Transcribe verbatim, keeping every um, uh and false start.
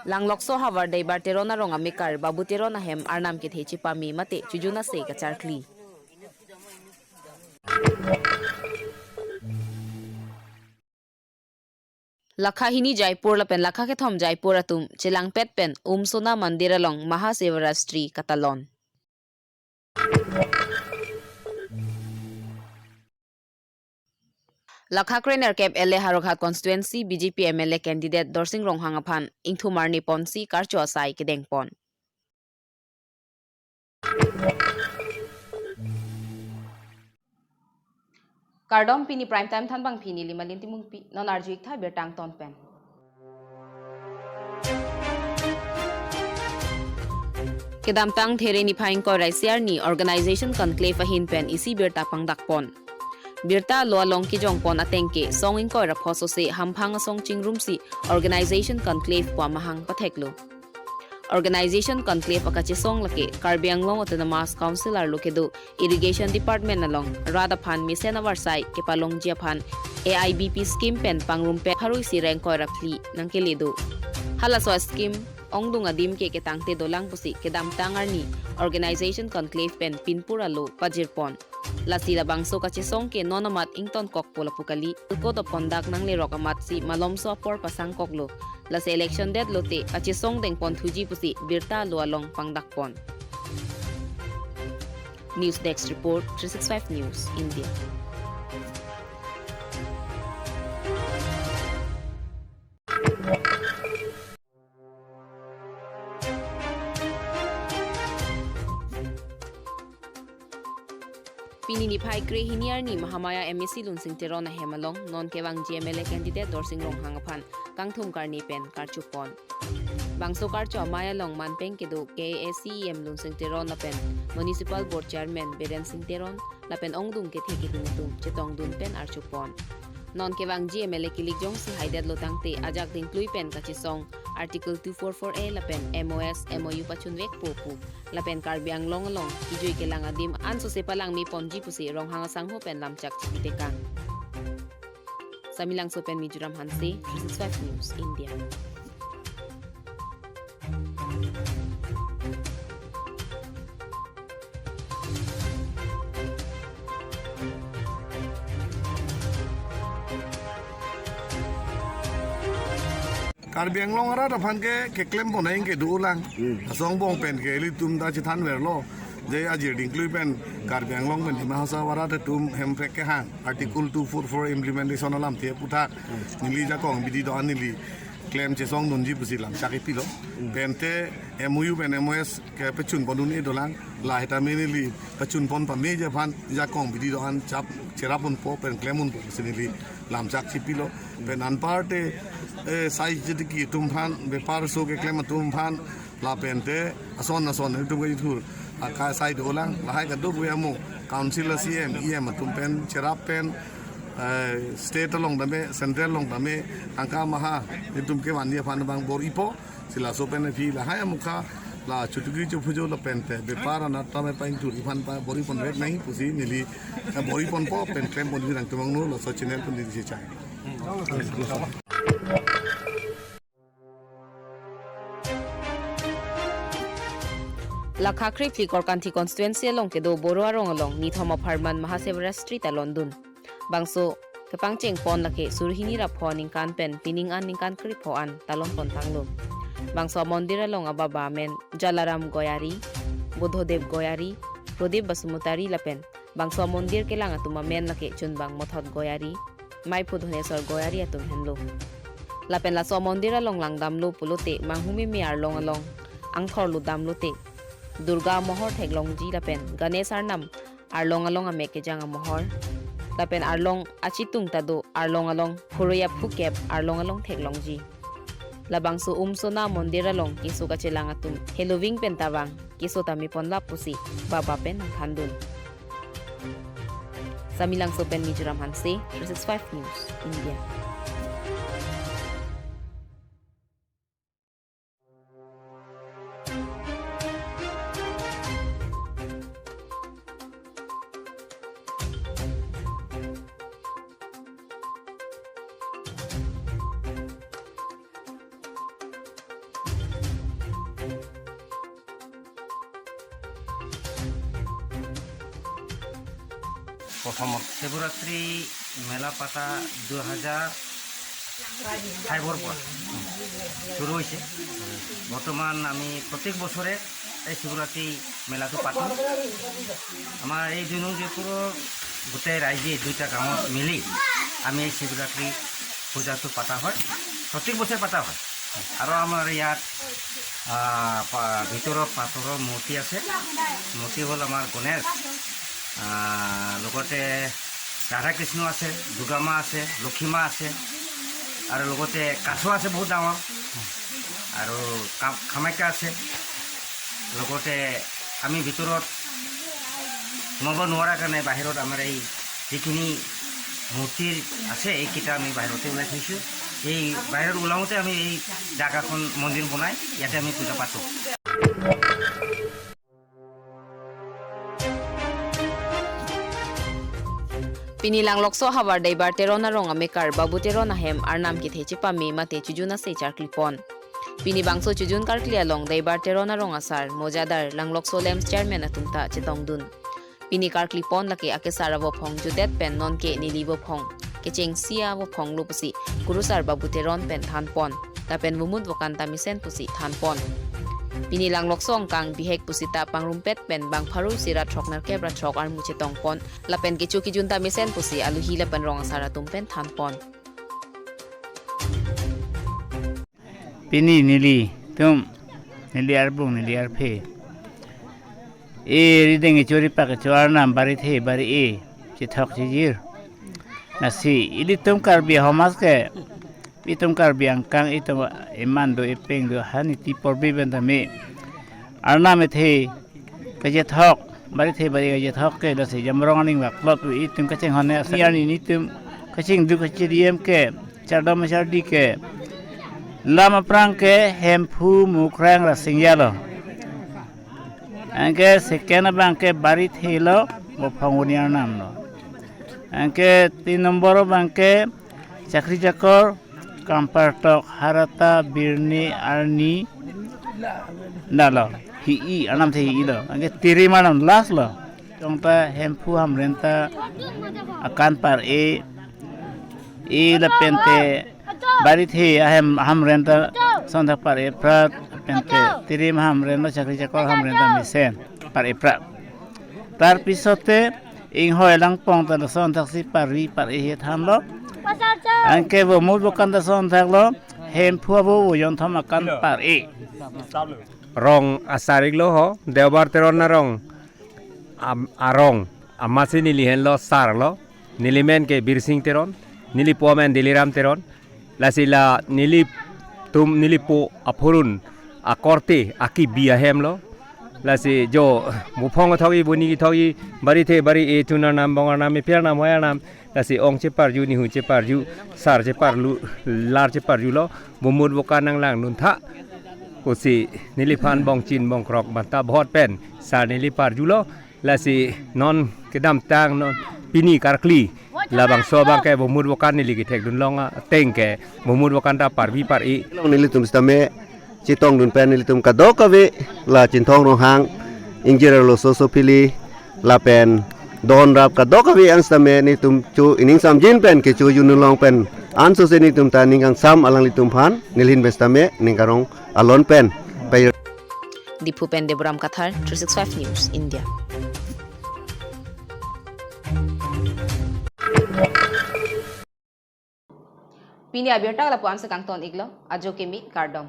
Langlokso havar Deibar Teron arong amekar Babu Teron ahem arnam kethe chepame mate chojun ase kacharkli. Lakha hini Jaipur lapen lakha kethom Jaipur atum chelangpet pen Umsona Mandir along Mahashivaratri katalon. Lakha krenerkep ele Howraghat constituency B J P M L A candidate Dorsing Ronghang aphan ingthum arni ponsi karcho asai kedengpon. Kardom, pini prime time thanbang pini Limalin Timungpi, non arju-ik tha birta angton pen. Kedamtang There niphai ingkoi ra isi arni organization conclave ahin pen isi birta pangdakpon. Birta alo along kejongpon ateng ke song ingkoi ra pho sose hamphang asong chingrumsi organization conclave pu amahang patheklo. Organization conclave akachesong lake Karbi Anglong Autonomous Council arlo kedo Irrigation Department along rat aphan mesen avarsai kepalongji aphan A I B P scheme pen pangrum pen pharo isi ra ingkoi ra phli nangkele do. Halaso scheme ongdung adim ke ketangte dolang pusi kedamtang arni organization conclave pen pinpur alo pajirpon. Lasi labangso kachesong ke non amat ingtonkokpo lapu kali, code of conduct nanglerok amatsi malomso apor pasangkoklo. Lasi election detlote kachesong dengpon thuji pusi birta alo along pangdakpon. News Desk Report, three six five News India. Pini niphai krehini arni Mahamaya M A C Lunsing Teron ahem along non kevangji M L A candidate Dorsing Ronghang aphan kangthum karni pen karchupon. Bangso karcho amei along manpeng kedo K A A C E M Lunsing Teron lapen Municipal Board Chairman Biren Sing Teron lapen ongdung kethe kedun atum chetongdun pen archupon. Non kevangji M L A kilik jongsi haidetlo tangte ajak dingklui pen kachesong Article two four four A lapen M O S, M O U pachunvekpo pu lapen Karbi Anglong along kejui kelang adim ansose palangmeponji pusi Ronghang asangho pen lamchak chipitekang. Samelangso pen Mizoram Hanse, three six five News India. Karbi Anglong arat aphan ke keklempon ahin ke dolang. Hmm. Asong angbong pen ke ilitum ta chethanverlo. Je ajir dingklui pen Karbi Anglong pen Dima Hasao arat atum hemprek kehang Article two four four implementation alamthe aputhak neli jakong bidi do-an neli klem chesongdunji pusi lamchak ipilo. Hmm. Pente M O U pen M O S kepachunpondun-e dolang, lahai tame neli pachunpon pameji aphan jakong bidi do-an chap cherapponpo pen klemponpo pusi neli lamchak chipilo. Pen anparte, eh, sai chetiki atum aphan, bepar so keklem atum aphan, lapente ason ason itum kejithur akai sai dolang, lahai kadokave amo council, C E M, E M atum pen cherap pen, eh, state along tame, central along tame, tangka maha itum kevanji aphan abang bor-ipo. Si laso pen aphi lahai amukha la chutuki chuphujo lapente bepar anat tame paingthur aphan pa bor-iponvek nangji pusi neli, eh, bor-iponpo pen klemponji nangtum angno laso channel pen neli chechang. Lakha krephli Korkanthi constituency along kedo Boro arong along nithom apharman Mahashivaratri talondun. Bangso kepangchengpon lake surhini ra pho ningkan pen pining an ningkan krepho an talonpon tanglo. Bangso amondir along ababa amen Jalaram Goyari, Budhodev Goyari, Prodip Basumatary lapen bangso amondir kelang atum amen lake Chunbang Mothot Goyari, Maiphu Dhoneswar Goyari atum henlo. Lapen laso amondir along langdamlo pulote manghumeme arlong along angthor lutdamlote Durga amohor theklongji lapen Ganesh arnam arlong along amek kejang amohor. Lapen arlong achitung ta do arlong along phurui aphu kep arlong along theklongji. Labangso Umsona mondir along keso kachelang atum heloving pen tavang keso ta meponlap pusi baba pen nangthandun. Samelangso pen Mizoram Hanse, three six five News India. অসমত শিৱৰাত্ৰি মেলা পাতা দুই হাজাৰ ফাইভৰ পৰা শুৰু হৈছে। বৰ্তমান আমি প্ৰত্যেক বছৰে এই শিৱৰাত্ৰি মেলাটো পাতোঁ। আমাৰ এই জুনু জয়পুৰৰ গোটেই ৰাইজে দুইটা গাঁৱত মিলি আমি এই শিৱৰাত্ৰি পূজাটো পতা হয়, প্ৰত্যেক বছৰে পতা হয়। আৰু আমাৰ ইয়াত, আহ, পা-, ভিতৰত পাথৰৰ মূৰ্তি আছে। মূৰ্তি হ'ল আমাৰ গণেশ, আহ, লগতে ৰাধাকৃষ্ণ আছে, দুৰ্গা মা আছে, লক্ষী মা আছে, আৰু লগতে কাছ আছে বহুত ডাঙৰ, আৰু কা-, কামাখ্যা আছে। লগতে আমি ভিতৰত সোমাব নোৱাৰা কাৰণে বাহিৰত আমাৰ এই যিখিনি মূৰ্তি আছে, এইকেইটা আমি বাহিৰতে ওলাই থৈছোঁ। এই বাহিৰত ওলাওঁতে আমি এই জাগাখন মন্দিৰ বনাই ইয়াতে আমি পূজা পাতোঁ। Pini Langlokso havar Deibar Teron arong amekar Babu Teron ahem arnam kethe chepame mate chojun ase charklipon. Pini bangso chojun karkli along Deibar Teron arong asar, mojadar, Langlokso LAMPS chairman atum ta chetongdun. Pini karklipon lake akesar avophong judet pen nonke neli vophong kechengsi avophong lo pusi kurusar Babu Teron pen thanpon. Lapen vomut vokan ta mesen pusi thanpon. Pini Langlokso angkang bihek pusita pangrumpet pen bang pharo isi ra throk nerkep ra throk armu chetongpon. Lapen kecho kejun ta mesen pusi aluhi lapen rong asar atum pen thanpon. Pini nelitum, neli arbung, neli arphe, e rideng, e chori pak, e cho arnam, bari the bari e chethok chijir. Lasi ilitum Karbi ahomaj ke, itum Karbi angkang itum eman do, epeng do, ha niti porbi pen tame arnam ethe kachethok, bari the bari kachethok ke lasi jamrong aning vaklot itum kachinghon ne asar. Arni nitum kachingduk kachiriem ke, chardom chardi ke, lam aphrang ke Hemphu, Mukrang, Rasinja lo. Anke second abang ke bari the lo, vophong uni arnam lo. Anke tin nombor abang ke chakri chakor, kampartok, harata, birni, arni, nalo, hi-i, arnam the hi-i lo. Anke tirim arnam last lo. Tong ta Hemphu Hamren ta akan par-e, e lapen te bari the ahem Hamren ta sonthak par-e prat, lapen te tirim Hamren lo, chakri chakor Hamren ta mesen par-e prat. Tar pisote inghoi langpong ta lason thaksi parvi par-e he thanlo. Anke vomut vokan ta son thaklo, Hemphu avo vojon thom akan par-e. Rong asar iklo ho, Deibar Teron arong, am-, arong, amatsi neli henlo sar lo, neli men ke Birsing Teron, neli po men Deliram Teron, lasi la nelitum neli po aphurun akorte akibi ahem lo. Lasi jo vophong kethok-i, buni kethok-i, bari the bari e, chun arnam, bong arnam, ephi arnam, hoi arnam, lasi ong cheparju, nihu cheparju, sar cheparlu, lar cheparju lo, vomut vokan nanglangdun tha pusi neliphan bongchin bongkrok banta bhot pen sar neli parju lo. Lasi non kedamtang non pini karkli labangso abang ke vomut vokan neli kethekdun long ateng ke vomut vokan ta parvi par-e. Long nelitum sitame chetongdun pen nelitum kadokave la Chinthong Ronghang, ingjir arloso sophili lapen don rap kadokave an sitame nelitum cho ining samjin pen kecho junun long pen ansose nelitum ta ning kangsam alanglitum aphan neli hin pen sitame ning karong alon pen pai. Diphu pen Deborah Kathar, three six five News India. Pini abirta lapu-an si kangton iklo, ajo kimi kardom.